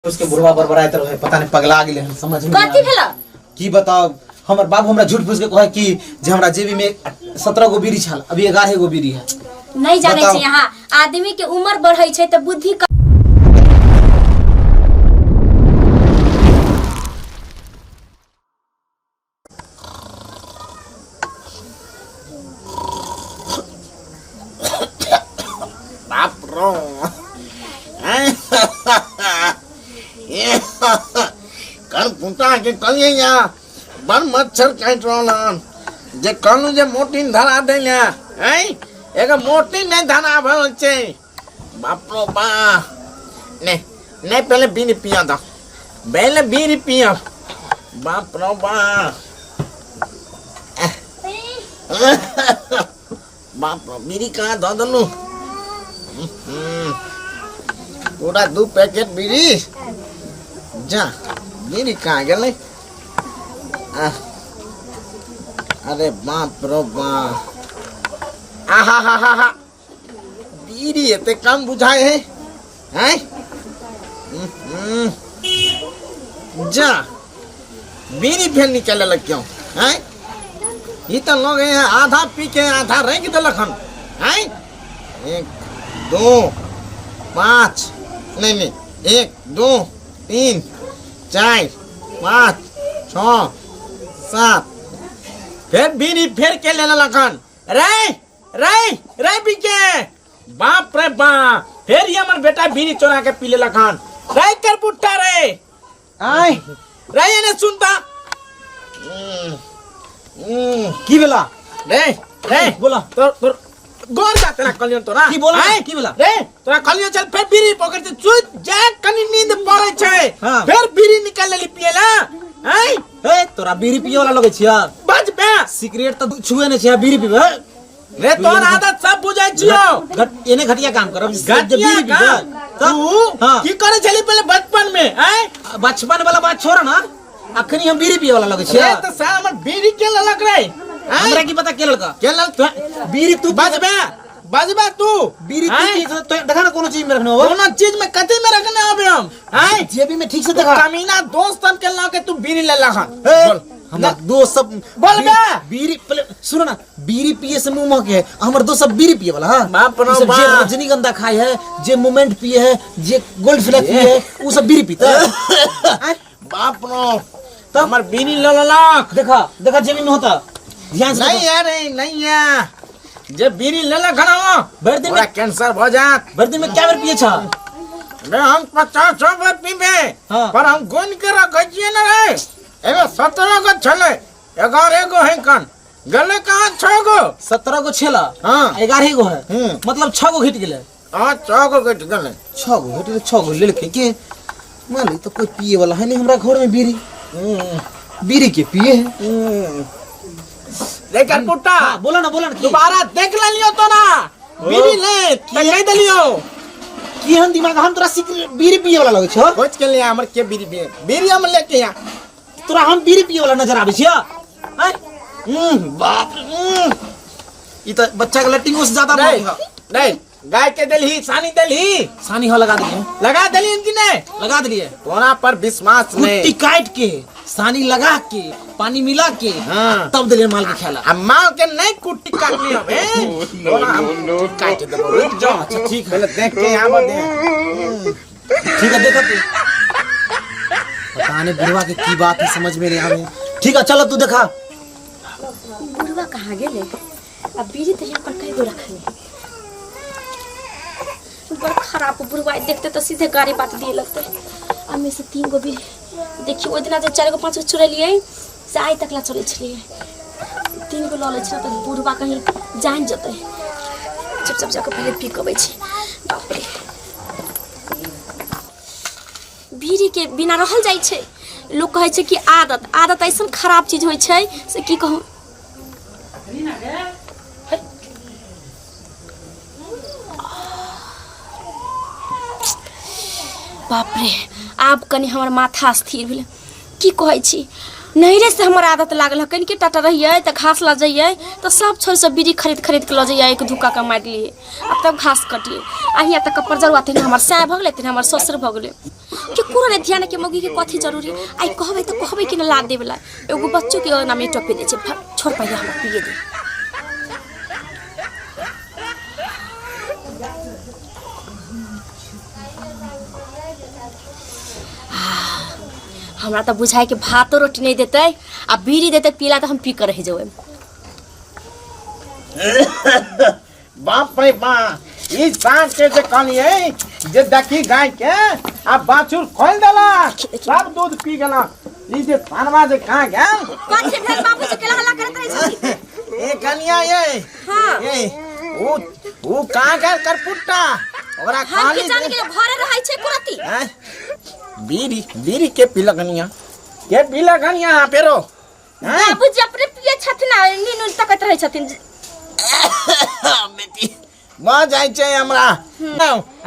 उसके बुढ़वा बड़बड़ाइत रहे, पता नहीं पगला गेलै हन, समझ में कथी नहीं। भेल? की बताओ, हमर बाबू हमरा झूठ फूस के कहे कि जे हमरा जेबी में 17 गो बीड़ी छल, अभी 11 गो बीड़ी है। नहीं जाने बताओ। छी यहाँ आदमी के उम्र बढ़ै छै तऽ बुद्धि बाप रो, कल पुता के कहिए या बड़ मच्छर काटि रहल हन जे कहलहुँ जे मोटिन धरा दै लए। हैं, एगो मोटिन नहि धरा भऽ रहल छै। बाप रो बा, नहीं नहीं, पहले बीड़ी पिया दो, पहले बीड़ी पिया। बाप रो बा, बाप रो, बीड़ी कहाँ धऽ देलहुँ? पूरा 2 पैकेट बीड़ी। जा, बीड़ी कहाँ गेलै? आह, अरे बाप रो बा, आहा हा हा हा, बीड़ी एते कम बुझाए है, हैं? जा, बीड़ी फेर निकल लग क्यों हैं? ई तो लोग है आधा पी के आधा रख देलक हन, हैं? 1 2 5, नहीं नहीं, 1 2 3 4 5 6 7, फिर बीड़ी फेर के ले लखन। रे रे रे, पी के, बाप रे बाप, फिर ये हमर बेटा बीड़ी चोरा के पी ले लखन। रे कर बुट्टा रे। आय। रे, ये ने सुनता। की भेला? रे रे, बोला। तोर तोर गोर जाते ना कलियन तोरा। की बोला? आय? की बोला? रे, तोरा कलियन चल, फिर बीड़ी पकड़ के चुप जा, कनी नींद पड़े छै। हाँ। फिर बीड़ी निकाल लेली पिएला, आय? ए, तोरा बीड़ी पिए वाला लगै छिया? बज बे। सिगरेट तऽ छुए नै छिया, बीड़ी पीबे? रे, तोर आदत सब बुझै छियो। घट एने घटिया काम करब जे घटिया बीड़ी पीबे काम। तब? तू हाँ। की करे छली पहले बचपन में, आय? बचपन वाला बात छोड़ ना, अखनी हम बीड़ी पिए वाला लगै रे छिया? त सा हमर बीड़ी के ललक रे, आय? हमरा की पता के लड़का के लल बीड़ी तू बजबे, बजबे तू। बीड़ी तू आय? पी तो देखा ना, कोनो चीज में रखने हो? कोनो चीज में, कथी में रखने होबे हम, आय? जेबी में ठीक से देखा। कमीना दोस्त हम के ला के तू बीड़ी ले लखन। ए, बोल। हमर दोस्त सब बोल बे। बीड़ी पहले सुनो ना, बीड़ी पिए से मुंह महके है, हमर दोस्त सब बीड़ी पिए वाला। हाँ, बाप रे ई सब जे बाप। रजनीगंधा खाए है, जे मोमेंट पिए है, जे गोल्ड फ्लैग पिए है, उ सब बीड़ी पीता है। आय? बाप रो, तो हमर बीड़ी ल ललक। देखा देखा, जेबी में होता, ध्यान से नहीं देखा। यार, नहीं, नहीं यार, जे बीड़ी ले लखन हो भर दिन ओकरा में कैंसर भ जात। भर दिन में क्या बेर पिए छा? रे, हम 50 बेर पीबे। हाँ। पर हम गुन के रखै छियै ने रे, एगो 17 गो छलै, 11 गो है, कन गेलै कहाँ 6 गो? 17 गो छेला? हाँ। 11 गो है। हम्म। मतलब 6 गो घिट गेलै। हाँ, 6 गो घटि गेलै। 6 गो घिट गेलै, 6 गो लेलकै के? मान ली तो कोई पिए वाला है नहीं हमरा घर में बीड़ी। बीड़ी के पिए है? रे करपुट्टा। हाँ, बोला ना, बोला ना, की? दोबारा देख लेलियो तो ना बीड़ी ले त कहि देलियो। केहन दिमाग, हम तोरा सिगरेट बीड़ी पिए वाला लगै छौ? खोज के लिए हमर के बीड़ी पिए, बीड़ी हम लेके आ। तोरा हम बीड़ी पिए वाला नजर आबै छियै? आँय? बाप रे, ई त बच्चा के लट्टिंगो से ज्यादा नहीं महंगा। नहीं, गाय के देलही, सानी देलही? सानी हो, लगा दिए। लगा देलही कि नहीं? लगा दिए। तोरा पर विश्वास कुट्टी नहीं। काट के, सानी लगा के, पानी मिला के, हाँ। तब दिलिए माल के खेला। आ माल के नहीं कुट्टी काटनी हवे, तोरा हम काट देबो, रुक जा। अच्छा ठीक है। पहले देख के आबऽ दे। ठीक है, देखा तू। पता नहीं बुढ़वा के की बात है, समझ में नहीं आवे। ठीक है, चलो तू देखा। बुढ़वा कहाँ गेलै? अब बीड़ी तऽ यहाँ पर कई गो रखने, बड़ खराब बुढ़वा, देखते तऽ सीधे गाड़ी बात दिए लगते। हमें से 3 गो बीड़ी देखियो, ओहि दिना जे 4 गो 5 गो चुरेलियै से आइ तक ला चलै छलियै, 3 गो लऽ लै छलै तऽ बुढ़वा कहीं जान जेतै। चुपचाप जाकऽ पहिले पी कऽ अबै छी। बाप रे, बीड़ीके बिना रहल जाइ छै? लोक कहै छै कि आदत, आदत ऐसन खराब चीज होइ छै से की कहू। बाप रे, आब कनि हमर माथा स्थिर भेलै। की कहै छी, नैहरे से हमर आदत लागल है। कनिके टाटा रहियै तऽ घास लऽ जइयै तऽ सब छोड़ सब बीड़ी खरीद खरीद के लऽ जइयै, एक धुक्का के मारि लिए आ तब घास कटियै। आ हियाँ तक कप्पर जरुआ तेहन हमर साय भऽ गेलै, तेहन हमर ससुर भऽ गेलै। केकरो नहि ध्यान के मौगी के कथी जरूरी। आइ कहबै तऽ कहबै कि नहि ला देबे ला, एगो बच्चो के नामे टपे दै छै। छोड़ पहिले हमरा पिए दे। हमरा तऽ बुझाइ कि भातो रोटी नहि देतै आ बीड़ी देतै पीला तऽ हम पी कऽ रहि जेबै। बाप रे बा, ई साँझ के जे कहलियै जे देखी गाय के आ बाछुर खोल देला, सब दूध पी गेला। ई जे सानवा जे कहाँ गेल? कथी भेल बाबूजी के हल्ला करैत रहै छथिन? ए कनिया ये। हाँ। ए ऊ ऊ कहाँ गेल करपुट्टा? ओकरा हम की कहली जान गेलियै घरे रहै छै कुरती। आँय? बीड़ी बीड़ी के पीला कनिया, के पीला कनिया? हाँ फेरो आँय? बाबूजी अपने पिए छथिन आ नीन उन तकैत रहै छथिन। बेटी भऽ जाइ छै हमरा।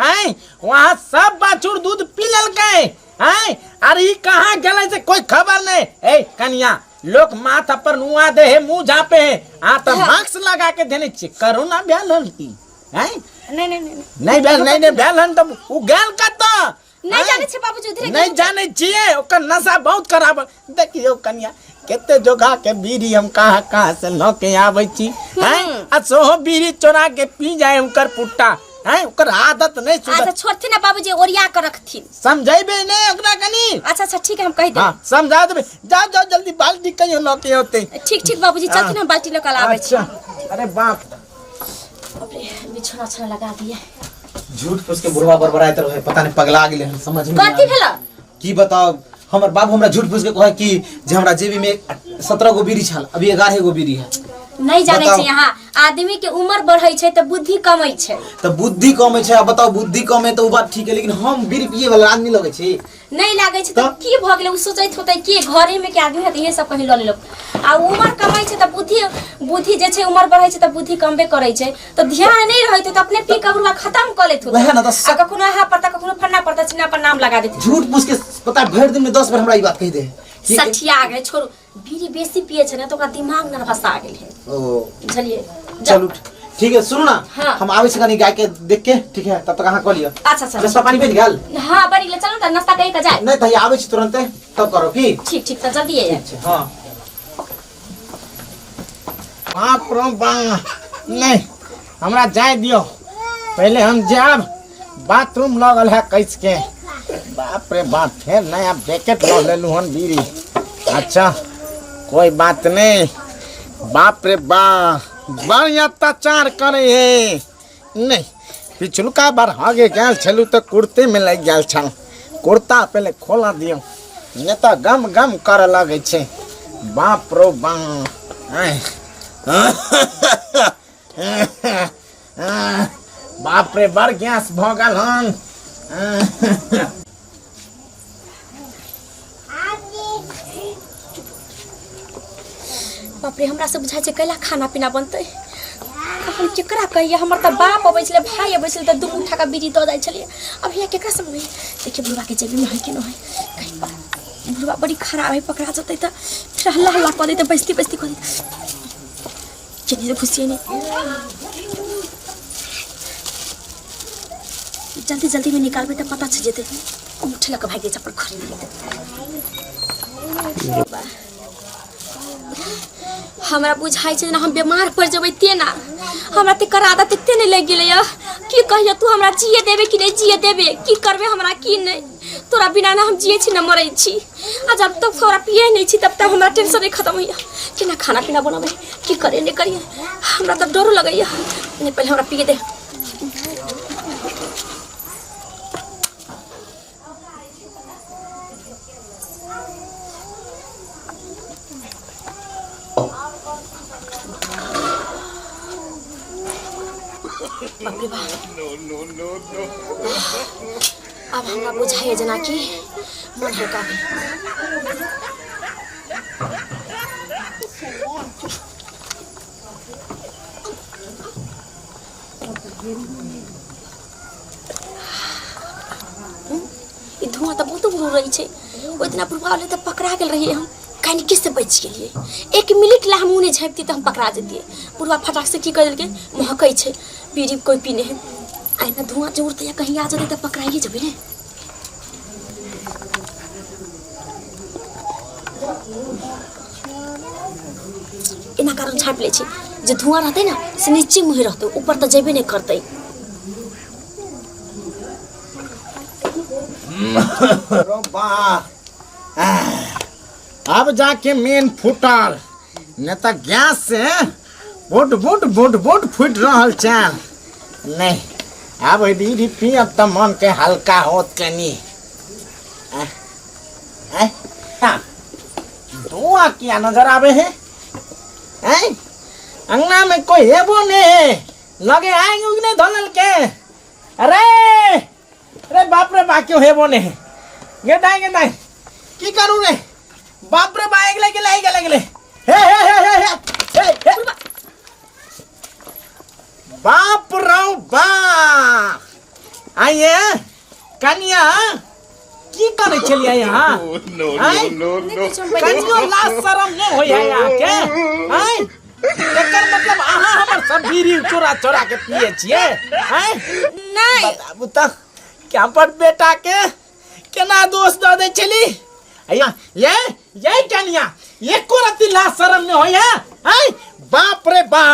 आँय, वहाँ सब बाछुर दूध पी लेलकै। आँय, अरे ई कहाँ गेलै से कोई खबर नहीं। ए कनिया, लोग माथा पर नुआ दे है, मुंह झापे है, आ तो मास्क लगा के देने छी। कोरोना भेल हन की? आँय? नहीं नहीं नहीं नहीं भेल, नहीं नहीं भेल हन तऽ उ गेल कतऽ? नहीं जाने छे बाबूजी उधरे। नहीं जाने छियै, ओकर नशा बहुत खराब है। देखियौ कनिया, कते जोगा के बीड़ी हम कहाँ कहाँ से लऽ के आबै छी हैं, आ सोहो बीड़ी चोरा के पी जाए उनकर पुट्टा हैं, ओकर आदत नहीं सुधर। अच्छा छोड़थिन ना बाबूजी, ओरिया के रखथिन। समझेबे नहीं ओकरा कनी। अच्छा अच्छा ठीक है, हम कह देब। हाँ समझा देबे। जाओ जाओ जल्दी बाल्टी कहियो लऽ के औते। ठीक ठीक बाबूजी, चलथिन हम बाल्टी लऽ के आबै छी। अच्छा अरे बाप बाप रे, बिछौना उछौना लगा दिए। झूठ फूस के बुढ़वा बड़बड़ाइत रहे, पता नहीं पगला गेलै हन, समझ में नहीं कथी आबै। भेल? की बताओ, हमर बाबू हमरा झूठ फूस के कहे कि जे हमरा जेबी में 17 गो बीड़ी छल, अभी 11 गो बीड़ी है। नहीं जाने बताओ। छै यहाँ आदमी के उम्र बढ़ै छै तऽ बुद्धि कमै छै। तऽ बुद्धि कमै छै। आ बताओ, बुद्धि कम है तऽ उ बात ठीक है, लेकिन हम बीड़ी पिए वाला आदमी लगै छी? नहीं लागै छै तऽ तऽ? की भऽ गेलै? उ सोचैत होतै कि घरे में के आदमी है तऽ इहे सब कहीं लऽ लेलक। आ उम्र कमै छै तऽ बुद्धि, बुद्धि जे छै उम्र बढ़ै छै तऽ बुद्धि कमबे करै छै, तऽ ध्यान नहीं रहैत तऽ अपने पी कऽ बुढ़वा खत्म कऽ लैत होतै। वएह ना तऽ आ कखनो यहाँ पर तऽ कखनो फन्ना पर तऽ चिन्ना पर नाम लगा देत। झूठ फूस के पता भरि दिन में 10 बार हमरा ई बात कहि दे कि सठिया गेलै, छोड़ू। बीड़ी बेसी पिए छै ने तऽ ओकरा दिमाग नर्वस आ गेल है। ओ बुझलियै? चलू ठीक है, सुनू ना। हाँ। हम आबै छी कनी गाय के देख के, ठीक है? तब तक अहाँ कऽ लिअ। अच्छा अच्छा। नाश्ता पानी बनि गेल? हाँ बनि गेलै, चलू तऽ नाश्ता करि कऽ जाय। नहि तऽ आबै छी तुरन्ते, तब करब की। ठीक ठीक, तऽ जल्दी आइए। ठीक छै, हाँ। बाप रो बाप, नहीं हमरा जाय दियो, पहले हम जाब, बाथरूम लगल है कैस के। बाप रे बाप, फेर नया जैकेट लऽ लेलू हन बीड़ी। अच्छा कोई बात नहीं। बाप रे बाप, बड़ी अत्याचार करे है। नहीं पिछुलका बार आगे गेल छलू तऽ कुर्ते में लागि गेल छल। कुर्ता पहले खोला दियौ, नहीं तऽ गम गम करऽ लगै छै। बाप रो बाप, आँय। बाप रे, बड़ गैस भऽ गेल हन। बाप रे, हमरा से बुझाइ छै कैला खाना पीना बनतै। हम केकरा कहिए? हमर तऽ बाप अबै छलै, भाय अबै छलै तऽ दू मुठ्ठा के बीड़ी दऽ जाइ छलियै। अब हियाँ केकरा से मंगैयै? देखिए बुढ़वा के जेबी में है कि नहि है। कहीं बुढ़वा बड़ी खराब है, पकड़ा जेतै तऽ फेर हल्ला हल्ला कऽ देतै, बेइज्जती बेइज्जती कऽ देतै। चलिए तो घुसिए नहीं, जल्दी जल्दी में निकालबै तऽ पता चलि जेतै। मुठ्ठी लऽ कऽ भागि जाइ छै, अपन खरीद लेतै। हमरा बुझाइ छै जेना हम बीमार पड़ि जेबै तेना। हमरा तेकर आदत एते नहि लागि गेलैए। की कहियो, तू हमरा जिए देबे कि नहि जिए देबे? की करबे हमरा की नहि? तोरा बिना ना हम जिए छी ना मरै छी। आ जब तक तोरा पिए नहि छी तब तक हमरा टेंशन नहीं खत्म होइया। केना खाना पीना बनाबै, की करे नहि करिए, हमरा तऽ डरो लगैया। नहीं पहले हमरा पिए दे। बाप रे बाप, आब हमरा बुझाइए जेनाकि मन हल्का भेल। ई धुआं तऽ बहुत उड़ै छै। ओहि दिना बुढ़वा तऽ पकड़ा गेल रहियै हम। कनिके से बचि गेलियै। 1 मिनट ला हम नहि झाँपती तऽ हम पकड़ा जतियै। बुढ़वा फटाक से की कऽ देलकै, महकै छै बीड़ी कोइ पीने है, आ एना धुआं जे उड़तै या कहीं आ जेतै तऽ पकड़ाइए जेबै ने। एना कारण झाँपि लै छी जे धुआं रहतै ने से नीचे मुँहे रहतै, ऊपर तऽ जेबे नहि करतै। अब जाके मेन फूटल, नहीं तो गैस से बुट बुट बुट बुट फूट रहल चल। नहीं अब बीड़ी पियब तो मन के हल्का होत कनी। धुआं किया नजर आवे है? अंगना में कोई हेबो नहीं लगे आएंगे उगने धोलल के। अरे अरे बाप रे बा क्यों हेबो नहीं गे दाई गे दाई की करू रे बाप रे बा गेले गेले गेले गेले हे हे हे हे हे हे हे बाप रो बा आइए कन्या की करे छलियै यहाँ? आँय? कनियो लाज शरम नहि होइए अहाँके? आँय? एकर मतलब अहाँ हमर सब बीड़ी चोरा चोरा के पिए छियै? आँय? नहि। बताबू तऽ कि अपन बेटा के केना दोष दऽ दै छली? अय्या, ये कनिया, एको रत्ती लाज शरम नहि होइए? आँय? बाप रे बा,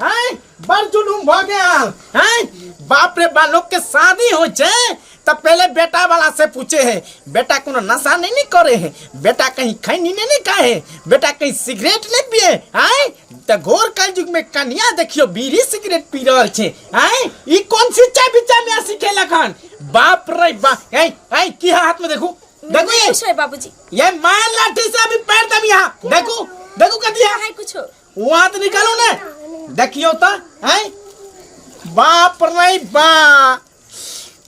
आँय? बड़ जुलुम भऽ गेल। आँय? बाप रे बा, लोग के शादी होइ छै तब पहले बेटा वाला से पूछे है, बेटा कोनो नशा नहीं नहीं करे है, बेटा कहीं खैनी नहीं नहीं खाए है, बेटा कहीं सिगरेट नहीं पिए। आय त घोर कलयुग में कन्या देखियो बीड़ी सिगरेट पी रहल छे। आय ई कौन सी चाय बिचा में सिखेलक हन? बाप रे बाप। ऐ ऐ की हाथ में देखू देखू ये कुछ है बाबूजी, ये मार लाठी से अभी पैर दम यहाँ देखू देखू कथी है? है कुछ वहां तो निकालू ने देखियो त। आय बाप रे बाप,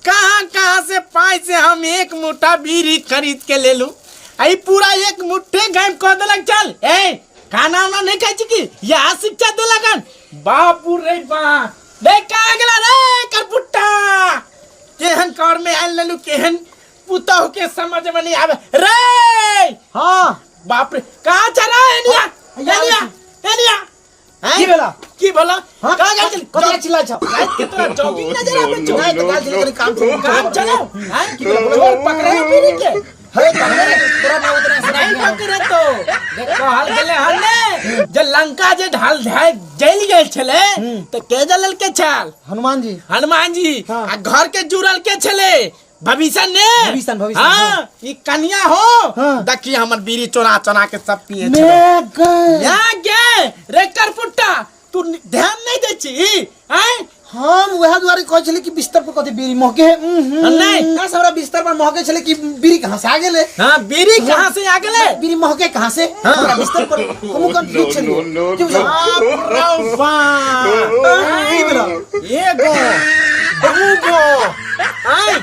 कहाँ कहाँ से पाई से हम एक मुठ्ठा बीड़ी खरीद के ले लूं, आई पूरा एक मुट्ठे गायब कर देलक। चल ए खाना उना नहीं खाई छी की यहाँ शिक्षा देलक हन? बापू रे बा, देख कहाँ गेला रे करपुट्टा, केहन कर में आयल लेलू, केहन पुतहु के समझ में नहीं आवे रे। हाँ बाप रे, कहाँ चला एनिया एनिया एनिया? हैं? की भेला? की भेला? हाँ? कहाँ गेल छली? कथी चिल्लाइ छौ? राति के तोरा जॉगिंग नजर आबै छौ? नहि तऽ काल्हि छलै कनि काम छलै। काम चलाओ, हैं? चोर पकड़े हो बीड़ी के? हे, पकड़े, तोरा ना उतना से नहीं पकड़े तो। देख, कहल गेलै हन ने, जे लंका जे ढाल ढाल जलि गेल छलै, तऽ के जलल के छल? हनुमान जी। हनुमान जी। हाँ। आ घर के जुड़ल के छलै? भविष्य ने। भविष्य, भविष्य, हाँ, ई कन्या हो। हाँ। देखी हमर बीड़ी चोरा चोरा के सब पिए छलै। मैं गए। या गे रे करपुट्टा, तू ध्यान नहीं दै छी? आँय? हम वएह दुआरे कहै छली कि बिस्तर पर कथी बीड़ी महके है। नहीं। कहाँ से हमरा बिस्तर पर महके छलै कि बीड़ी कहाँ से आ गेलै? हाँ, बीड़ी कहाँ से आ गेलै? बीड़ी महके कहाँ से? हाँ। हमरा बिस्तर पर हम कंफ्यूज छलियै। की बुझल? बाप रे बाप। की भेल? एगो, दूगो, आँय?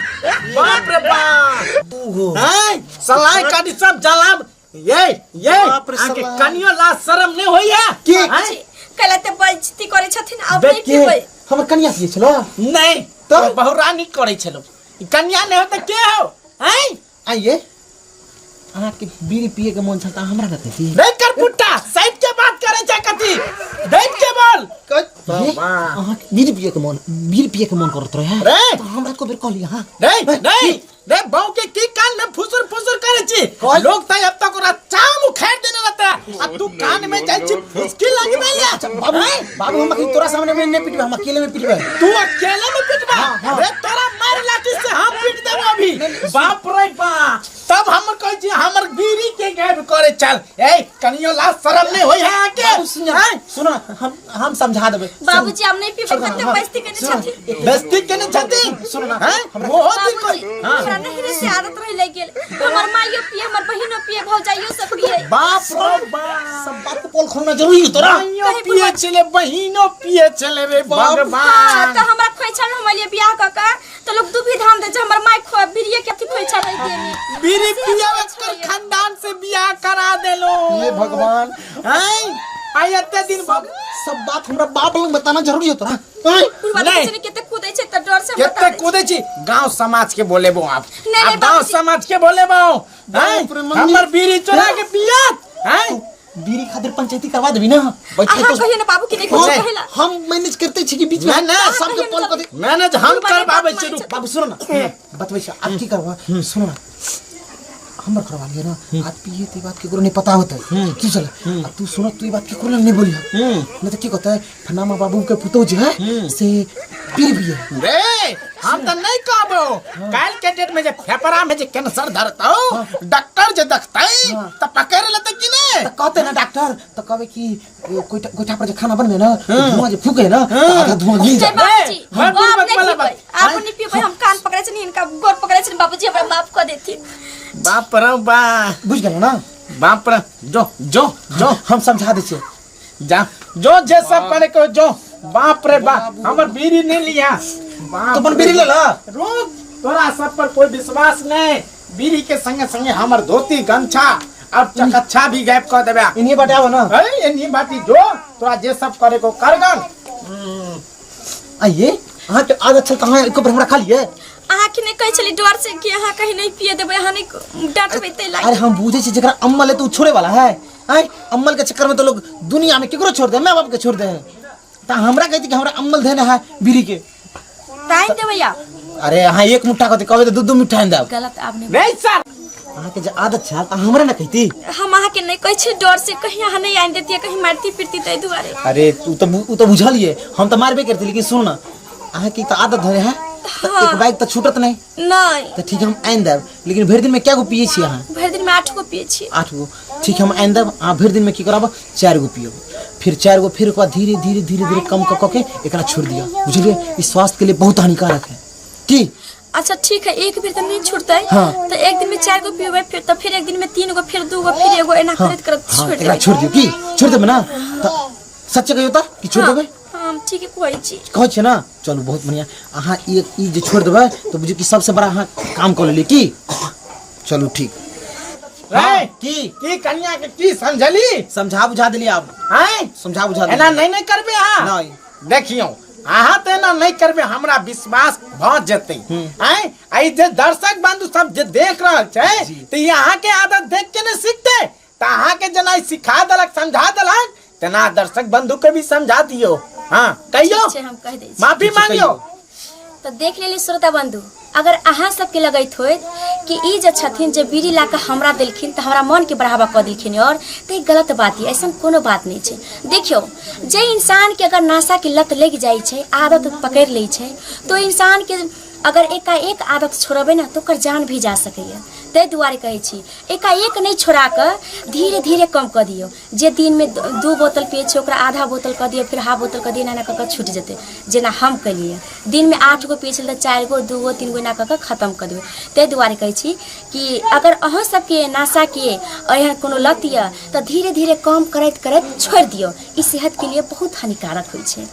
बाप रे बाप। दूगो। आँय? सलाई काटी सब जलाब। ये, ये, बाप रे अहाँके सलाई। कनियो लाज शरम नहि होइए? की? आँय? कैला ते बेइज्जती करै छथिन, आब नहि देखिए। पीबै। हमर कनिया पियै छलो? नहि, तऽ? बहुरानी करै छलो। ई कनिया नहि हो तऽ के हो? आँय? आइए, अहाँके बीड़ी पिए के मन छल तऽ हमरा न कहती। रे करपुट्टा, साइड के बात करै छै कथी? देख के बोल। ये, अहाँके बीड़ी पिए के मन, बीड़ी पिए के मन करत रहे। रे। तऽ हमरा को बेर कहली अहाँ। रे, रे, रे, बहू के की कान में फुसुर फुसुर करे छी? कह- लोग त अब तक ओकरा चाम उखाड़ देने रहता है। आ तू कान में जाइ छी फुसकी लगबे ले। अच्छा, बाबू, बाबू, हम अखनी तोरा सामने में नहीं पिटबै, हम अकेले में पिटबै। तू अकेले में पिटबा? हाँ, हाँ। रे तोरा मार लाठी से हम पीट देबो अभी। बाप रे बाप, तब हम कहै छी हमर बीड़ी के गायब करे चल। ए कनियो लाज शरम नहीं होई है अहाँके? बाबू, सुन ना, आँय? सुन ना, हम समझा देबै। बाबूजी, हम नहीं पीबै, छोड़ कते हाँ, बेइज्जती केने सुन ना, छथिन। बेइज्जती केने छथिन? सुन ना, हैं? हमरा- ओहो दिन बाबूजी, कोई- हाँ। हमरा नहिरे से आदत रहि लागि गेल। हमर माइयो पिए, हमर बहिनो पिए, भौजाइयो सब पिए। बाप रे बाप, सब बात के पोल खोलना जरूरी है तोरा। माइयो कहीं पिए बुढ़वा- छले, बहिनो पिए छले रे बाप। भगवान। हाँ, तऽ हमरा खोइछा में हम एलियै बियाह कऽ के, तऽ लोग दुभी धान दै छै, हमर माय बीड़िये के अथी खोइछा रहि देनी। बीड़ी पिया कर खानदान से बियाह करा देलो। हे भगवान। हैं? आई एते दिन भग- सब बात हमरा बाप लग बताना जरूरी है तोरा। हैं? बुढ़वा नहीं। देखै छै ने कते कूदै छै तऽ डर से हम बता कते दै छी। कूदै छी? गांव समाज के बोलेबो आप। नहीं, आप नहीं, गांव बाबूजी। समाज के बोलेबो। हैं? बाप रे, मम्मी। हमर बीड़ी चोरा के पियत। हैं बीड़ी खातिर पंचायती करवा देबी ना बैठे अहाँ तो कहियो ना बाबू के नहीं कुछ कहेला हम मैनेज करते छी कि बीच में ना, ना, सबके कहियो कॉल ना कर दे मैनेज हम बात करवाबै मानै छी रुक छै। बाबू सुनो ना बतबै छी आब की करबा सुनो ना हमर करवा लिया ना आज पिए ते बात केकरो नहीं पता होता है तू चल अब तू सुनो तू ई बात केकरो नहीं बोलिया नहीं तो की कहता है फनामा बाबू के पुतोह जे है से पी पिए रे हम तऽ नहीं कहबो काल्हि के डेट में जे फेफड़ा में जे कैंसर धरतौ डॉक्टर जे देखतै तऽ पकड़ लेतै कि नहीं तो कहते ना डॉक्टर तो कहबे कि ए, कोइटा कोठा पर जे खाना बनबे ना तो धुआं जे फूके ना तो आधा धुआं गिर जय जाए बाबूजी हाँ, वो आप हाँ, नहीं वाला पीबै बात। आप नहीं पीबै हम कान पकड़ै छनि हिनका गोर पकड़ै छनि बाबूजी हमरा माफ कऽ देथिन बाप रे बा बुझ गेल ना बाप रे जो जो जो हम समझा दै छियै जा जो जे सब करे को जो बाप रे बाप हमर बीड़ी नहीं लिया बाप तो अपन बीड़ी ले ला रोज तोरा सब पर कोई विश्वास नहीं बीड़ी के संगे संगे हमर धोती गमछा और चकच्छा भी गायब कर देबे इन्हीं बाटे आबो ना ए एनी बाटी जो तोरा जे सब करे को करगन आइए अहाँ के आदत छल तऽ अहाँ एको बेर हमरा खा लिए अहाँके नहि कहै छली डर से कि अहाँ कहीं नहीं पिए देबै अहाँ नहि डांटबै ताहि अरे लागि हम बुझे छी जकरा अम्मल है तो उ छोड़े वाला है आय अम्मल के चक्कर में तो लोग दुनिया में केकरो छोड़ दे माय बाप के छोड़ दे त हमरा कहती कि हमरा अम्मल देने है बीड़ी के ताहि देबै आप अरे अहाँ एक मुट्ठा कहती कहबै तऽ दू दू मुट्ठा आनि देब गलत आब नहि नहीं सर अहाँ के जे आदत छल तऽ हमरा ने कहती हम अहाँके नहि कहै छी डर से कहीं अहाँ नहि आनि देतियै कहीं मारती पीटती ताहि दुआरे अरे तू तो उ तो बुझलिए हम तो मारबे करती लेकिन सुन ना अहाँ के तऽ आदत धरे है तऽ हाँ। एक बैग तऽ छूटत नहीं नहि तऽ ठीक है हम आनि देब लेकिन भरि दिन में क्या गो पिए छी अहाँ भरि दिनमे 8 गो पिए छी 8 गो ठीक है हम आनि देब अहाँ भरि दिन में की करब 4 गो पियब फिर 4 गो फिर ओकर बाद धीरे धीरे धीरे धीरे कम कऽ कऽ के एकरा छोड़ दिअ बुझलिए ई स्वास्थ्य के लिए बहुत हानिकारक है की अच्छा ठीक है एक बेर तऽ नहीं छूटतै हाँ। तऽ एक दिन में 4 गो पियबै फिर तऽ फिर एक दिन में 3 गो फिर 2 गो फिर एगो एना करैत करैत हाँ छोड़ि एकरा देबै छोड़ दियौ की छोड़ देबै ना तऽ सच कहियौ तऽ कि छोड़ हाँ, देबै हाँ, हम ठीके कहै छी कहै छियै ना चलू बहुत बढ़िया अहाँ ई ई जे छोड़ देबै तऽ बुझियौ कि सबसे बड़ा अहाँ काम कऽ लेलियै की चलू ठीक रे की की कन्या के की समझली समझा बुझा देलियै आब हैं समझा बुझा एना देलियै नहीं नहीं करबे अहाँ नहीं। देखियौ अहाँ तऽ एना नहीं करबे हमरा विश्वास भऽ जेतै हैं आ ई जे दर्शक बंधु सब जे देख रहल छै तऽ ई अहाँ के आदत देख के ने सीखतै तऽ अहाँ के जेना ई सिखा देलक समझा देलक तेना दर्शक बंधु के भी समझा दियौ हाँ कहियौ ठीक छै हम कहि दै छी माफी मांगियौ तऽ देख लेली श्रोता बंधु अगर अहाँ सबके लगैत होइत कि ई जे छथिन जे बीड़ी ला कऽ हमरा देलखिन तऽ हमरा मनके बढ़ावा कऽ देलखिन और तऽ ई गलत बात यऽ ऐसन कोनो बात नहि छै देखियौ जे इंसानके अगर नशाके लत लागि जाइ छै आदत पकड़ि लै छै तऽ इंसानके अगर एकाएक आदत छोड़बै ने तऽ ओकर जान भी जा सकैए ताहि दुआरे कहै छी एकाएक नहि छोड़ा कऽ धीरे धीरे कम कऽ दियौ जे दिनमे 2 बोतल पियै छै ओकरा आधा बोतल कऽ दियौ फेर हाफ बोतल कऽ दियौ एना एना कऽ कऽ छूटि जेतै जेना हम केलियै दिनमे 8 गो पियै छलियै तऽ 4 गो 2 गो 3 गो एना कऽ कऽ खतम कऽ देबै ताहि दुआरे कहै छी कि अगर अहाँ सबके नशाके एहन कोनो लत यऽ तऽ धीरे धीरे कम करैत करैत छोड़ि दियौ ई सेहतके लिए बहुत हानिकारक होइ छै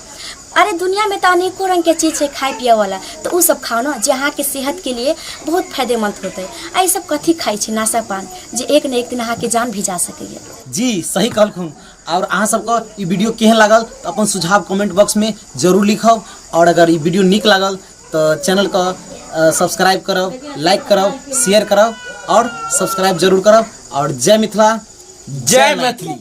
अरे दुनिया में तो अनेकों रंग के चीज छै खाए पिए वाला तो उ सब खाओ ना जे अहाँके सेहत के लिए बहुत फायदेमंद होतै आ ई सब कथी खाइ छै नाशा पान जे एक ने एक दिन अहाँके जान भी जा सकैए जी सही कहलखुन और अहाँ सबके ई वीडियो केहन लागल तऽ अपन सुझाव कमेंट बॉक्स में जरूर लिखब और अगर ई वीडियो नीक लागल तऽ चैनल के सब्सक्राइब करब लाइक करब शेयर करब और सब्सक्राइब जरूर करब और जय मिथिला जय मैथिली।